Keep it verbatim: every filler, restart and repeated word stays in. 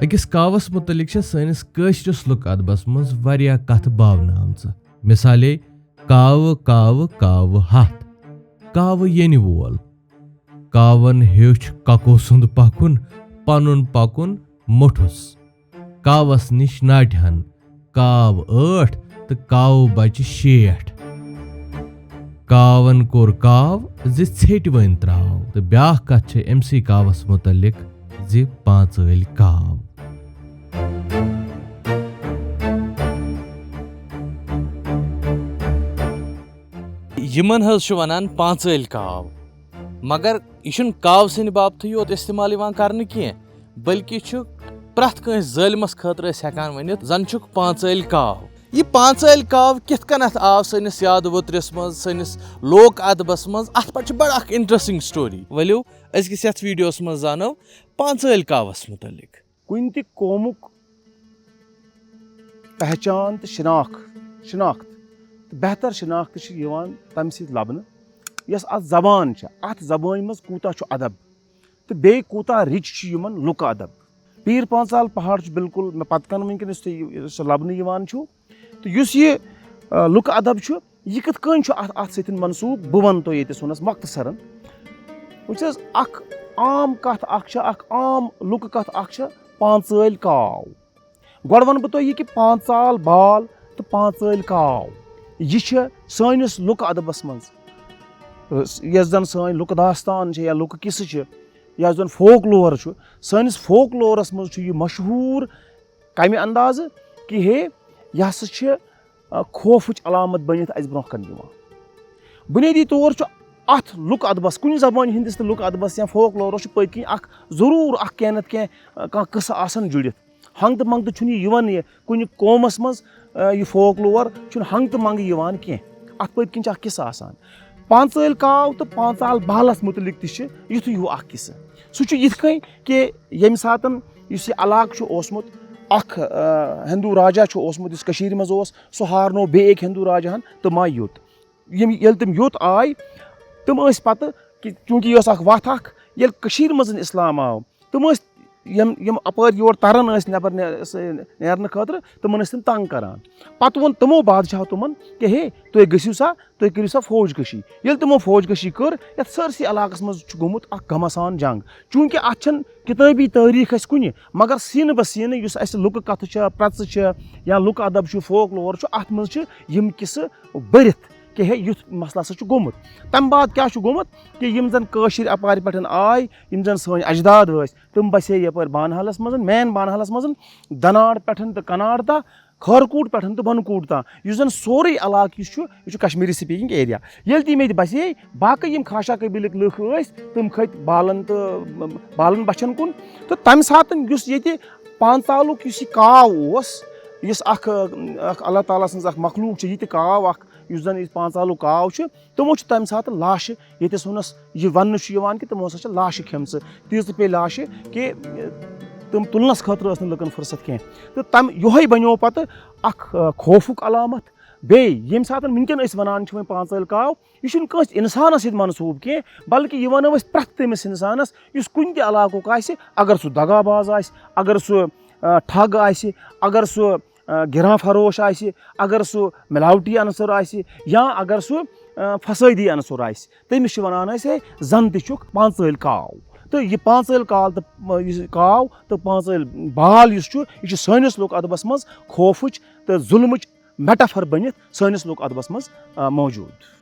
أکِس کاوَس مُتعلِق چھےٚ سٲنِس کٲشرِس لُکہٕ اَدبَس منٛز واریاہ کَتھٕ باونہٕ آمژٕ۔ مِثالے، کاوٕ، کاوٕ، کاوٕ ہَتھ، کاوٕ ییٚنہِ وول۔ کاوَن ہیوٚچھ کَکو سُنٛد پَکُن، پَنُن پَکُن موٚٹھُس۔ کاوَس نِش ناٹہِ ہَن، کاو ٲٹھ تہٕ کاوٕ بَچہِ شیٹھ۔ کاوَن کوٚر کاو زِ ژھیٚٹۍ ؤنۍ ترٛاو۔ تہٕ بیٛاکھ کَتھ چھےٚ أمۍ سٕے کاوَس مُتعلِق زِ پانٛژٲلۍ کاو۔ یِمن حظ چھُ وَنان پانٛژٲلۍ کاو، مگر یہِ چھُنہٕ کاو سٕنٛدِ باپتھٕے یوت استعمال یِوان کرنہٕ کینٛہہ، بلکہِ چھُ پرٛٮ۪تھ کٲنٛسہِ ظٲلمس خٲطرٕ أسۍ ہٮ۪کان ؤنِتھ، زن چھُکھ پانٛژٲلۍ کاو۔ یہِ پانٛژٲلۍ کاو کِتھ کٔنٮ۪تھ آو سٲنِس یاد ووترِس منٛز، سٲنِس لوک ادبس منٛز، اتھ پٮ۪ٹھ چھِ بڑٕ اکھ interesting story۔ ؤلِو، أزکِس یتھ ویڈیوس منٛز زانو پانٛژٲلۍ کاوس مُتعلق۔ کُنہِ تہِ قومُک پہچان تہٕ شناخ-، شناخت تہٕ بہتر شناخت چھِ یِوان تَمہِ سۭتۍ لبنہٕ، یۄس اَتھ زبان چھِ، اَتھ زبٲنۍ منٛز کوٗتاہ چھُ ادب تہٕ بیٚیہِ کوٗتاہ rich چھُ یِمن لُکہٕ ادب۔ پیٖر پانٛژال پہاڑ چھُ بالکل مےٚ پتہٕ کَنہِ وٕنکیٚنَس تُہۍ یہِ، یہِ سُہ لبنہٕ یِوان چھُ۔ تہٕ یُس یہِ، آ، لُکہٕ ادب چھُ، یہِ کِتھ کٔنۍ چھُ اَتھ، اَتھ سۭتۍ منسوٗب؟ بہٕ وَنہٕ تۄہہِ ییٚتہِ سُہ نَس مۄختصرن۔ وٕچھ حظ، اَکھ عام کَتھ اَکھ چھےٚ، اَکھ عام لُکہٕ کَتھ اَکھ چھےٚ پانٛژٲلۍ کاو۔ گۄڈٕ وَنہٕ بہٕ تۄہہِ یہِ کہِ پانٛژال بال تہٕ پانٛژٲلۍ کاو، یہِ چھےٚ سٲنِس لُکہٕ ادبَس منٛز، یۄس زَن سٲنۍ لُکہٕ داستان چھِ یا لُکہٕ قصہٕ چھِ، یا یُس زَن folklore چھُ، سٲنِس folkloreس منٛز چھُ یہِ مشہوٗر کَمہِ اندازٕ کہِ ہے، یہِ ہسا چھِ، آ، خوفٕچ علامت بٔنِتھ اَسہِ برونٛہہ کَنہِ یِوان۔ بُنیٲدی طور چھُ اَتھ لُکہٕ ادبَس، کُنہِ زبٲنۍ ہِنٛدِس تہٕ لُکہٕ ادبَس یا folkloreس چھُ پٔتۍ کِنۍ اَکھ ضروٗر اَکھ کینٛہہ نَتہٕ کینٛہہ، آ، کانٛہہ قٕصہٕ آسان جُڑِتھ۔ ہنٛگتہٕ منٛگتہٕ چھُنہٕ یہِ یِوان یہِ کُنہِ قومَس منٛز، آ، یہِ folklore چھُنہٕ ہنٛگتہٕ منٛگہٕ یِوان کینٛہہ۔ اَتھ پٔتۍ کِنۍ چھُ اَکھ قِصہٕ آسان۔ پانٛژٲلۍ کاو تہٕ پانٛژال بالَس مُتعلِق تہِ چھِ یُتھُے ہیوٗ اَکھ قِصہٕ۔ سُہ چھُ یِتھ کٔنۍ کہِ ییٚمہِ ساتَن یُس یہِ علاقہٕ چھُ اوسمُت، اَکھ، آ، ہِندوٗ راجا چھُ اوسمُت، یُس کٔشیٖرِ منٛز اوس، سُہ ہارنو بیٚیہِ أکۍ ہِندوٗ راجاہَن تہٕ ما یوٚت۔ یِم، ییٚلہِ تِم یوٚت آے، تِم ٲسۍ پَتہٕ کہِ چوٗنٛکہِ یہِ ٲس اَکھ وَتھ اَکھ، ییٚلہِ کٔشیٖرِ منٛز اِسلام آو، تِم ٲسۍ یِم، یِم اَپٲرۍ یور تَران ٲسۍ نٮ۪بر نے-، س-، نیرنہٕ خٲطرٕ، تِمَن ٲسۍ تِم تنٛگ کَران۔ پَتہٕ ووٚن تِمو بادشاہو تِمَن کہِ ہے، تُہۍ گٔژھِو سا، تُہۍ کٔرِو سا فوج کشی۔ ییٚلہِ تِمو فوج کشی کٔر، یَتھ سٲرسٕے علاقَس منٛز چھُ گوٚمُت اَکھ گھمسان جنٛگ۔ چوٗنٛکہِ اَتھ چھَنہٕ کِتٲبی تٲریٖخ اَسہِ کُنہِ، مگر سیٖنہٕ بہ سیٖنہٕ یُس اَسہِ لُکہٕ کَتھٕ چھےٚ، پرٛژٕ چھےٚ، یا لُکہٕ ادب چھُ، folklore چھُ، اَتھ منٛز چھِ یِم قصہٕ بٔرِتھ کہِ ہے، یُتھ مسلہٕ ہسا چھُ گوٚمُت۔ تَمہِ بعد کیٛاہ چھُ گوٚمُت کہِ یِم زَن کٲشِرۍ اَپارِ پٮ۪ٹھ آے، یِم زَن سٲنۍ اجداد ٲسۍ، تِم بسے یَپٲرۍ بانہالَس منٛز، main بانہالَس منٛز، دَناڑ پٮ۪ٹھ تہٕ کَناڑ تام، کھٲرکوٗٹ پٮ۪ٹھ تہٕ بۄنہٕ کوٗٹ تام، یُس زَن سورُے علاقہٕ یُس چھُ، یہِ چھُ کشمیٖری speaking area۔ ییٚلہِ تہِ ییٚتہِ بسے، باقٕے یِم خاشا قبیٖلٕکۍ لُکھ ٲسۍ، تِم کھٔتۍ بالَن تہٕ بالَن بَچھَن کُن۔ تہٕ تَمہِ ساتہٕ یُس ییٚتہِ پانٛژالُک یُس یہِ کاو اوس، یُس اَکھ، اَکھ اللہ تعالیٰ سٕنٛز اَکھ مخلوٗق چھِ، یہِ تہِ کاو اَکھ، یُس زَن یہِ پانٛژالُک کاو چھُ، تِمو چھِ تَمہِ ساتہٕ لاشہِ، ییٚتہِ یَس وَننہٕ چھُ یِوان کہِ تِمو ہسا چھِ لاشہِ کھٮ۪مژٕ، تیٖژٕ پیٚیہِ لاشہِ کہِ، اے، تِم تُلنَس خٲطرٕ ٲس نہٕ لُکَن فرصت کینٛہہ۔ تہٕ تَمہِ، یِہوٚے بَنیو پَتہٕ اَکھ، آ، خوفُک علامت۔ بیٚیہِ ییٚمہِ ساتہٕ وٕنکٮ۪ن أسۍ وَنان چھِ وۄنۍ پانٛژٲلۍ کاو، یہِ چھُنہٕ کٲنٛسہِ اِنسانَس سۭتۍ منسوٗب کینٛہہ، بلکہِ یہِ وَنو أسۍ پرٛٮ۪تھ تٔمِس اِنسانَس، یُس کُنہِ تہِ علاقُک آسہِ، اگر سُہ دغا باز آسہِ، اگر سُہ، آ، ٹھگ آسہِ، اگر سُہ، آ، گِراں فروش آسہِ، اگر سُہ مِلاوٹی عنصر آسہِ، یا اگر سُہ، آ، فسٲدی عنصر آسہِ، تٔمِس چھِ وَنان أسۍ، ہے، زَن تہِ چھُکھ پانٛژٲلۍ کاو۔ تہٕ یہِ پانٛژٲلۍ کال تہٕ، آ، یُس یہِ کاو تہٕ پانٛژٲلۍ بال یُس چھُ، یہِ چھُ سٲنِس لوک ادبَس منٛز خوفٕچ تہٕ ظُلمٕچ metaphor بٔنِتھ سٲنِس لوک ادبَس منٛز، آ، موجوٗد۔